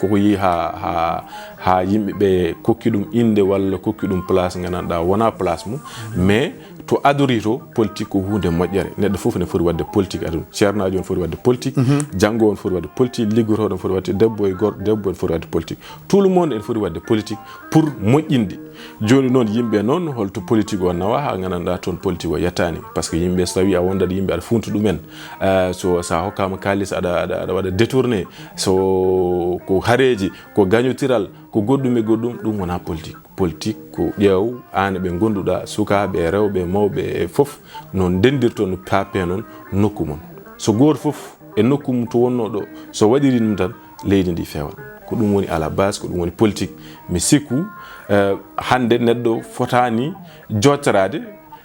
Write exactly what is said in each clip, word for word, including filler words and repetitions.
Koko yehi ha, ha, ha yimɓe ɓe kokki ɗum innde walla kokki ɗum place, gandanɗa wona place mum. Mais to adori to, politique ko hunde moƴƴere. Neɗɗo fof ene foti waɗde politique aduna. Ceernaajo on foti waɗde politique, janngo on foti waɗde politique, liggotooɗo on foti waɗde, debbo e gorko, debbo ene foti waɗde politique. Tout le monde ene foti waɗde politique pour moƴƴinde. Jooni noon, yimɓe noon, holto politique o nawa, ha gandanɗa toon politique o yettaani? Parce que yimɓe, so tawi a wondat yimɓe, aɗa funta ɗumen, eh, so, sa hokkama kaalis, aɗa, aɗa, aɗa waɗa détourné, so ko hareji, ko gañotiral, ko goɗɗum e goɗɗum, ɗum wona politique. Politique ko ƴeew, an e ɓe gonduɗa, sukaaɓe e rewɓe, mawɓe e fof, no ndendirton, no pape noon nokku mon. So gooto fof e nokku mum to wonno ɗo, so waɗiri ɗum tan, leydi ndi feewan. Ko ɗum woni à la base, ko ɗum woni politique. Mi sikku, eh, hannde neɗɗo fotaani jooɗtoraade,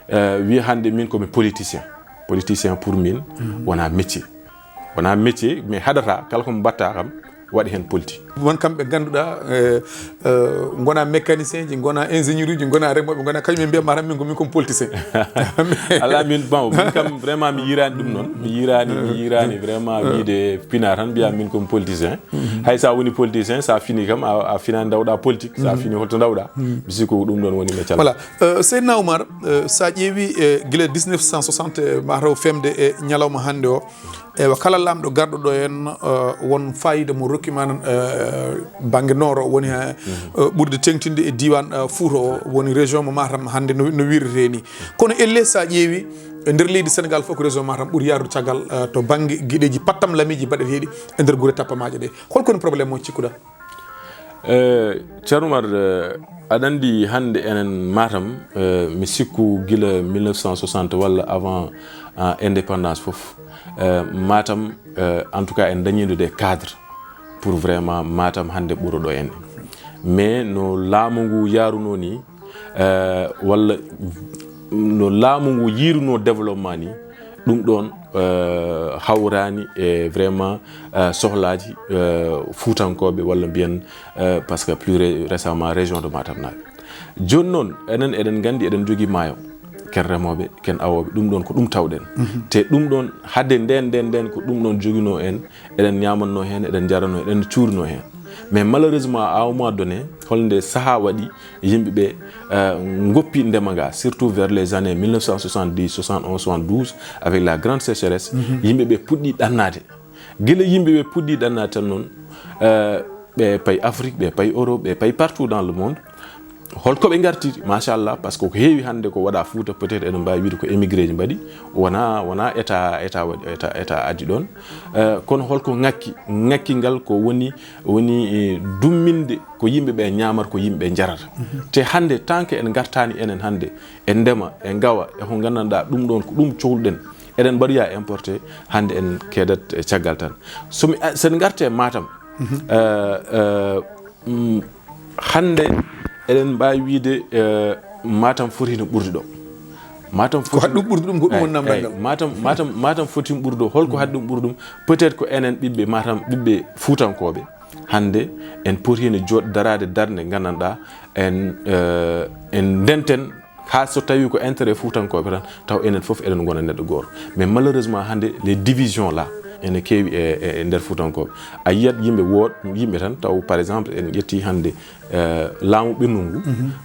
eh, wiya hannde min ko mi politicien. Politicien pour min wona métier. Wona métier, mais haɗata kala ko mbatta kam, waɗi heen politique. Won kamɓe ngannduɗaa, eh, eh, ngona mécanicien ji, ngona ingénieur uji, ngona remooɓe, ngona kañum en mbiyatma tan min ko min ko politicien. Ala min, bon, min kam vraiment mi yirani ɗum noon. Mi yirani, mi yirani vraiment wiide pina tan mbiya min ko politicien. Hay sa woni politicien, sa fini kam, a, a finani ndawɗa politique, sa fini holto ndawɗa. Mi sikku ko ɗum ɗon woni meccal. Voilà. Euh, Seydina Oumar, euh, sa ƴeewi, euh, gila dix-neuf cent soixante, euh, mataw femde e ñalawma hannde o, ewa, kala laamɗo garɗo ɗo en, euh, won fayida mo rokki ma nan, euh, bannge nooro, woni ha, euh, ɓurde teŋtinde e diiwaan, euh, Fuuta o, woni région mo Matam hannde no, no wirirte ni. Kono elle sa ƴeewi, e nder leydi Sénégal fof ko région Matam ɓuri yaarude caggal, euh, to bannge giɗeji pattam lamiiji baɗeteeɗi e nder gure tappamaaje ɗe. Holko woni problème mo cikkuɗa? Eh, Ceerno Oumar, eh, aɗa anndi hannde enen Matam, eh, mi sikku gila mille neuf cent soixante walla avant, ah, indépendance fof, eh, Matam, eh, en tout cas en dañiino des cadres pour vraiment Matam hannde ɓuro ɗo en. Mais no laamu ngu yaarunoo ni, eh, walla no laamu ngu yiirunoo développement ni, ɗum ɗoon, eh, hawraani e vraiment, eh, sohlaaji, eh, Fuutankooɓe walla mbiyen, eh, parce que plus ré-, récemment région de Matam naaɓe. Jooni noon, enen eɗen nganndi eɗen njogii maayo, ken remooɓe, ken awooɓe, ɗum ɗoon ko ɗum tawɗen. Te ɗum ɗoon, hade ndeen, ndeen, ndeen ko ɗum ɗoon joginoo en, eɗen ñaamatnoo heen, eɗen njaratnoo, eɗen cuurinoo heen. Mais malheureusement, à un moment donné, holnde sahaa waɗi, yimɓe ɓe, eh, ngoppi ndema nga, surtout vers les années mille neuf cent soixante-dix, soixante-onze, soixante-douze, avec la grande sécheresse, yimɓe ɓe puɗɗi ɗannaade. Gila yimɓe ɓe puɗɗi ɗannaade tan noon, eh, ɓe payi Afrique, ɓe payi Europe, ɓe payi partout dans le monde. Holko ɓe ngartiri, machallah, parce que ko heewi hannde ko waɗa Fuuta, peut-être eɗen mbaawi wiide ko émigré ji mbaɗi, wona, wona état, état waɗi, état, état addi ɗoon. Eh, kono holko ŋakki? Ŋakki ngal ko woni, woni, eh, dumminde ko yimɓe ɓe ñaamata, ko yimɓe ɓe njarata. Te hannde, tant que en ngartaani enen hannde e ndema, e ngawa, e ko nganndanɗaa ɗum ɗoon, ko ɗum cohluɗen, eɗen mbaɗoya importé, hannde en keedat e caggal tan. So mi, a, sen ngarte Matam, eh, eh, mm, hannde eɗen mbaawi wiide, eh, Matam foti no ɓurdi ɗo. Matam ko foti haɗi ɗum ɓurdi ɗum, ko ɗum woni namdal ngal. Matam, Matam, Matam foti ɓurdi ɗo. Holko haɗi ɗum ɓurdi ɗum? Peut-être ko enen ɓiɓɓe Matam, ɓiɓɓe Fuutankooɓe. Hannde en poti heen jooɗ-, daraade darnde nganndanɗaa en, eh, en ndenten haa so tawii ko intérêt Fuutankooɓe tan, taw enen fof eɗen ngona neɗɗo gooto. Mais malheureusement hannde les divisions là ene keewi e, e, e nder Fuutankooɓe. A yiyat yimɓe wood-, yimɓe tan taw par exemple en ƴetti hannde, eh, laamu ɓennugu,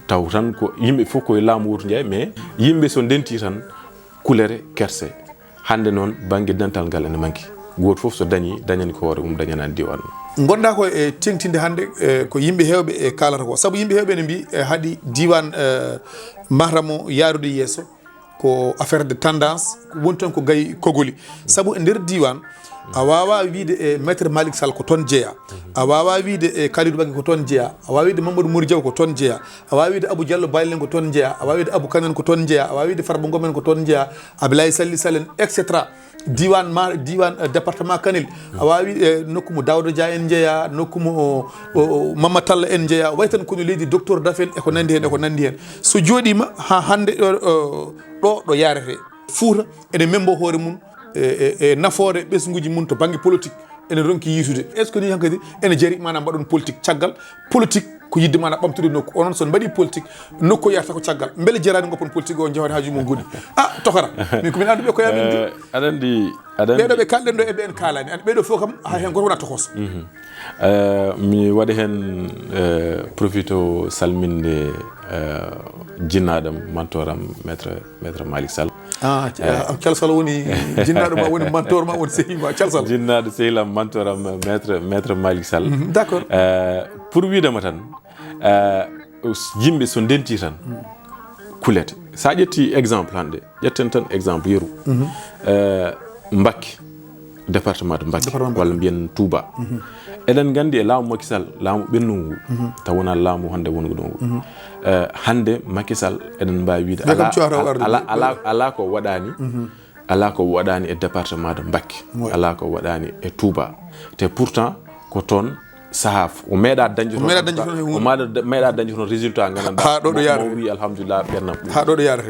taw tan ko yimɓe fof koye laamu wootu njeya, mais yimɓe so ndenti tan kulere kerse. Hannde noon bannge dental ngal ene manki. Gooto fof so dañi, dañani ko hoore mum, dañanani diiwaan mum. Ngonɗaa ko e teeŋtinde hannde, eh, ko yimɓe heewɓe e kaalata ko. Sabu yimɓe heewɓe ene mbiyi, eh, haɗi diiwaan, eh, Matam o yaarude yeeso ko affaire de tendance, woni toon ko gayi kogoli. Sabu e nder diiwaan, a waawaa wiide e Maître Malick Sall ko toon jeyaa. A waawaa wiide e Kalidou Ɓagge ko toon jeyaa. A waawaa wiide Mamadou Mori Diaw ko toon jeyaa. A waawaa wiide Abou Diallo Balel en ko toon jeyaa. A waawaa wiide Abou Kane en ko toon jeyaa. A waawaa wiide Farba Ngom en ko toon jeyaa. Ablaye Sall Sall en, et cetera. Diiwaan ma, diiwaan, eh, département Kanel. A waawaa wiide, eh, nokku mo Daouda Dia en njeyaa, nokku mo, o, o, o, Mama Talla en njeyaa. Way tan ko no leydi docteur Daf en e ko nanndi heen, e ko nanndi heen. So jooɗiima haa hannde ɗo, o, ɗo, ɗo yaarete. Fuuta ene membo hoore mum, e, e, e nafoore ɓesnguuji mum to bannge politique. Ene ronki yiitude. Est-ce que ni hankadi ene jari maanaam mbaɗon politique caggal politique ko yidde ma na ɓamtude nokku. Onon so on mbaɗi politique, nokku o yarata ko caggal. Mbele jeraani ngoppon politique o, njehon haaju mum goni? Ah, tokara. Min ko min annduɓe ko yamin. Eh, aɗa anndi, aɗa anndi. Ɓeeɗo ɓe kalɗen ɗo e ɓe en kaalani. An ɓeeɗo fof kam, hay heen gooto wona tokos. Mhm. Eh, mi waɗa heen, eh, profito salminde, eh, jinnaaɗo am, mentor am, maître, maître Malick Sall. Ah, c-, eh, ah, Calsal woni jinnaaɗo ma, woni mentor ma, woni sehil ma, Calsal. Jinnaaɗo sehil am, mentor am, maître, maître Malick Sall. Mhm, d'accord. Eh, pour wiide ma tan, eh, yimɓe so ndenti tan, kulete. So a ƴetti exemple hannde, ƴetten tan exemple yeru. Mhm. Eh, Mbakke, département de Mbakke, département Mbakke, walla mbiyen Touba. Mhm. Eɗen nganndi e laamu Macky Sall, laamu ɓennugu ngu, mhm, taw wonaa laamu hannde wongu ɗo ngu. Mhm. Eh, hannde Macky Sall, eɗen mbaawi wiide, mais kam alaa, cuwata o arde. Alaa, alaa, alaa ko waɗaani. Mhm. Alaa ko waɗaani e département de Mbakke. Oui. Alaa ko waɗaani e Touba. Te pourtant, ko toon sahaa f-, o meeɗa dañde toon, o meeɗa dañde toon, o meeɗa da-, meeɗa dañde toon résultat, nganndanɗaa, haa ɗo ɗo mo, yarata, mo wi, alhamdulillah, ɓernam ɓuuri. Haa ɗo ɗo yarata.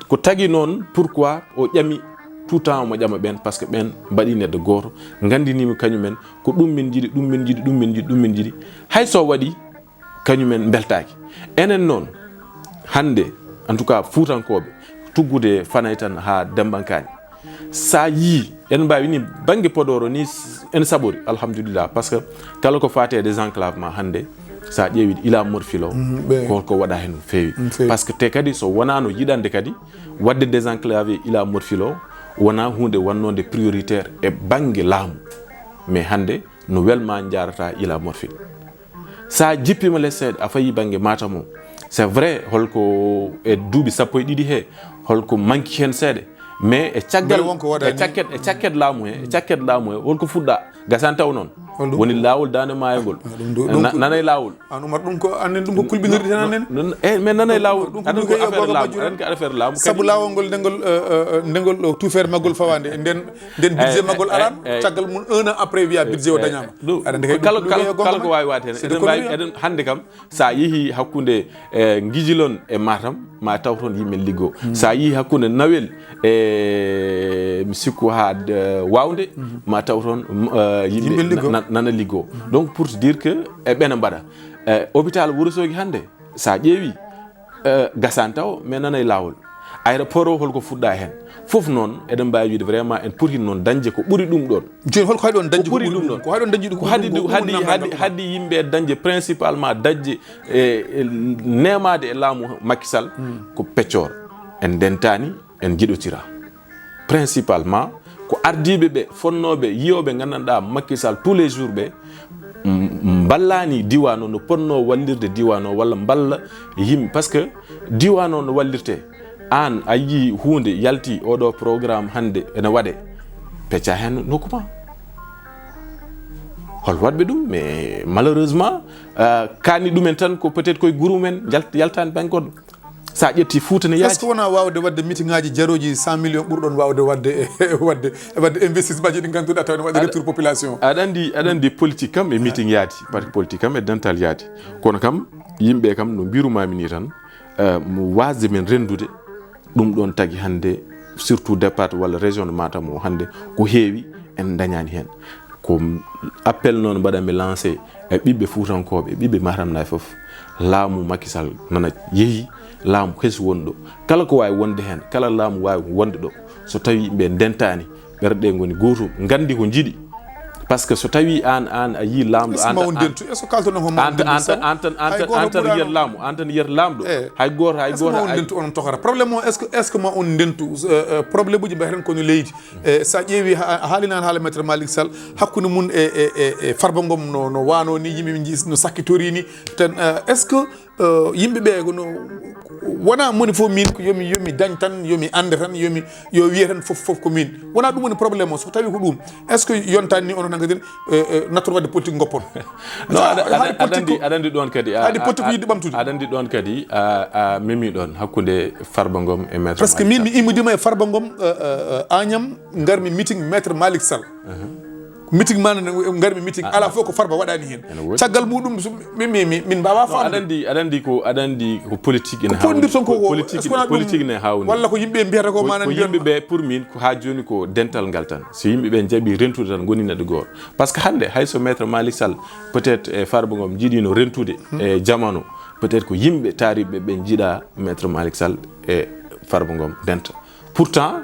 Ko tagi noon, pourquoi o ƴami tout temps omo ƴama ɓeen, parce que ɓeen mbaɗi neɗɗo gooto, nganndinii mo kañumen, ko ɗum min njiɗi, ɗum min njiɗi, ɗum min njiɗi, ɗum min njiɗi. Hay so waɗi, kañumen mbeltaaki. Enen noon, hannde, en tout cas, Fuutankooɓe, tuggude Fanay tan haa Dembankaani. So a yii, en mbaawi ni bannge Podor o ni s-, en saɓori, alhamdulillah, parce que kala ko faati e désenclavement hannde, so a ƴeewi Ila Morphil o, mm, ɓe ko, ko waɗa heen no feewi. No feewi. Parce que te kadi so wonaano yiɗande kadi, waɗde désenclavé Ila Morphil o, wonaa huunde wonnoonde prioritaire e bannge laamu. Mais hannde, no welma njaarata Ila Morphil. So a jippiima les seeɗa, a fayi bannge Matam o. C'est vrai, holko e duuɓi sappo e ɗiɗi he, holko manki heen seeɗa. Mais e caggal, mbele wonko waɗani, e cakket, e cakket laamu he, e cakket laamu he, holko fuɗɗa? Gasani taw noon. Honɗum? Woni laawol Daande Maayo ngol. Ah, ɗum ɗo, ɗum na-, ko nanay laawol. An Umar, ɗum ko annen, ɗum ko kulɓinirde tan annen. Non, eh, mais nanay laawol. Ɗum ko aɗa ɗum ko ko affaire laamu, majjum. Aɗa ko affaire laamu. Sabu kadi laawol ngol, ndengol, eh, eh, eh, ndengol o tuufeere maggol fawaande. Nden, nden budget, eh, maggol, eh, araan, eh, eh, caggal mum un an après wiya, eh, budget o, eh, dañaama. Ɗum, aɗa andi kadi kala, ɗum kala, ko kala ko waawi waade heen. C'est de connerie. Eɗen, eɗen, hannde kam, so a yehii hakkunde, eh, Ngijilon e Matam, ma taw toon yimɓe liggo. Hmm. So a yehii hakkunde Nawel e, mi sikku, haa, eh, Wawnde, hmm, ma taw toon, m-, eh, yimɓe, yimɓe liggo, na-, na-, nana liggo. Hmm. Donc, pour te dire que e ɓena mbaɗa. Eh, hôpital Wourossogui hannde, so a ƴeewi, eh, gasani taw, mais nanay laawol. Aéroport o, holko fuɗɗa heen? Fof noon, eɗen mbaawi wiide vraiment en poti noon dañde ko ɓuri ɗum ɗoon. Jooni, holko haɗi on dañde ko ɓuri ɗum ɗoon? Ko haɗi on dañde ɗum, ko haɗi, ɗum, haɗi, ɗum, haɗi, ɗum, haɗi yimɓe dañde principalement dañde e, e neemaade e laamu Macky Sall, hmm, ko peccoor. En ndentaani, en njiɗotira. Principalement, ko ardiiɓe ɓe, fonnooɓe, yiyooɓe, nganndanɗaa Macky Sall tous les jours ɓe, m-, mballani diiwaan o no potnoo wallirde diiwaan o, walla mballa yimɓe. Parce que diiwaan o no wallirtee. Aan a yii huunde yalti, oɗo programme hannde ene waɗe, pecca heen nokku ma. Hol waɗɓe ɗum? Mais malheureusement, euh, kaani ɗumen tan ko peut-être koye guru men, yalt-, yaltaani bannge goɗɗo. So a ƴetti Fuuta ne yaaji. Est-ce que wona waawde waɗde meeting aji jarooji cent millions ɓurɗon waawde waɗde, waɗde, waɗde investissement ji ɗi ngannduɗaa tawa ne waɗa retour population? Aɗa anndi, aɗa anndi politique kam e meeting yaadi, parti politique kam e dental yaadi. Kono kam, yimɓe kam no mbirumami ni tan, eh, mo waasde men renndude, ɗum ɗoon tagi hannde, surtout départ walla région de Matam o hannde, ko heewi en dañaani heen. Ko appel noon mbaɗanmi lancé e ɓiɓɓe Fuutankooɓe, e ɓiɓɓe Matamnaaɓe fof. Laamu Macky Sall nana yehi, laamu hesi wonɗo. Kala ko waawi wonde heen, kala laamu waawi wonde ɗo, so tawi yimɓe ndentaani, ɓerɗe ngoni gootum, nganndi ko njiɗi. Par ce que so tawi aan, aan a yii laamɗo, est-ce que ma on ndentu? Est-ce que kaltono homo ndentu? Aan tan, aan tan, aan tan yiyat laamu, aan tan yiyat laamɗo. Eh. Hay gooto, hay gooto. Est-ce que ma on ndentu onon tokara? Problème o, est-ce que, est-ce que ma on ndentu, euh, euh, problème uji mbaɗa heen kono leydi? Eh, so a ƴeewi ha, a haalino haala Maître Malick Sall, hakkunde mum e, e, e, e Farba Ngom no, no waano ni, yimɓe nji-, no sakkitori ni. Tan, eh, est-ce que, eh, yimɓe ɓe no, wona moni fof min ko yomi, yomi dañ tan, yomi annde tan, yomi, yo wiye tan fof, fof ko min. Wona ɗum woni problème o, so tawi ko ɗum, est-ce que yontani ni onon hankadi, eh, eh, nattor waɗde politique goppon? Non, aɗa, aɗa, aɗa anndi, aɗa anndi ɗoon kadi, a, haade politique a, yiɗde ɓamtude. Aɗa anndi ɗoon kadi, a, a memi ɗoon hakkunde Farba Ngom e Maître Malick Sall. Parce que min mi immidima e Farba Ngom, eh, eh, eh, Agnam, ngarmi meeting Maître Malick Sall. Mhm. Meeting mana ngarmi meeting, ala fof ko Farba waɗani hen. Caggal muɗum, min mbawa famde. Aɗa andi, aɗa andi ko, aɗa andi ko politique ene hawni. Politique ne hawni. Walla ko yimɓe mbiyata ko mana, ko yimɓe ɓe, pour min, ko ha joni ko dental ngal tan. So yimɓe ɓe jaaɓi rentude tan, goni neɗɗo goto. Parce que hande, hayso maître Malick Sall, peut-être, e Farba Ngom jiiɗino rentude e jamanu, peut-être ko yimɓe taariɓe ɓe jiiɗa maître Malick Sall e Farba Ngom denta. Pourtant,